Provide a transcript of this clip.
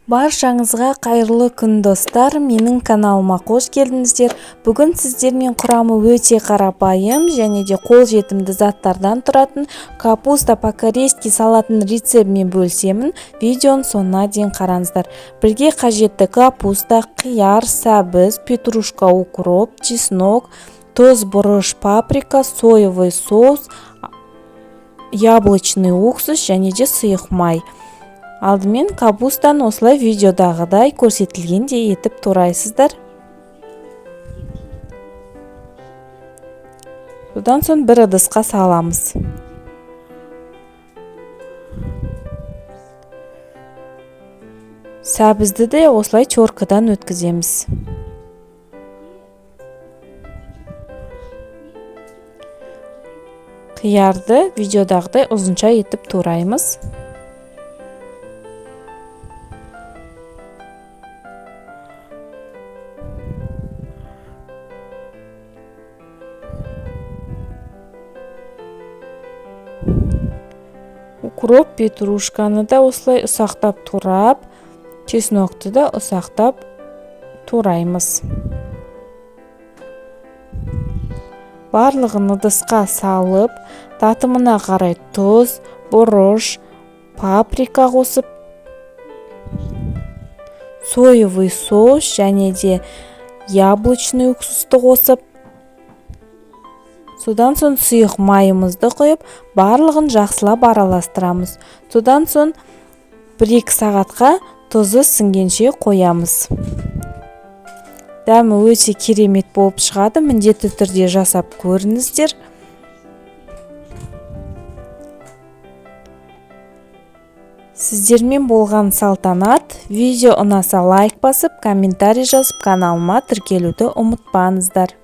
Баршаңызға қайырлы күн, достар! Менің каналыма қош келдіңіздер. Бүгін сіздермен құрамы өте қарапайым және де қолжетімді заттардан тұратын капуста по-корейски салатының рецептімен бөлісемін. Видеоның соңына дейін қараңыздар. Бірге қажетті капуста, қияр, сәбіз, петрушка, укроп, чеснок, тұз, бұрыш, паприка, соевый соус, яблочный уксус және де сұйық май. Алдымен капустаны осылай видеодағыдай көрсетілгендей етіп турайсыздар. Содан соң бір ыдысқа саламыз. Сәбізді де осылай теркадан өткіземіз. Қиярды видеодағыдай ұзынша етіп тураймыз. Укроп, петрушканы да осылай ұсақтап турап, чеснокты да ұсақтап тураймыз. Барлығын ыдысқа салып, татымына қарай тұз, бұрыш, паприка қосып, соевый соус және де яблочный уксусты қосып, содан соң сұйық майымызды құйып, барлығын жақсылап араластырамыз. Содан соң 1-2 сағатқа тұзы сіңгенше қоямыз. Дәмі өте керемет болып шығады, міндетті түрде жасап көріңіздер. Сіздермен болған Салтанат. Видео ұнаса лайк басып, комментарий жазып, каналыма тіркелуді ұмытпаңыздар.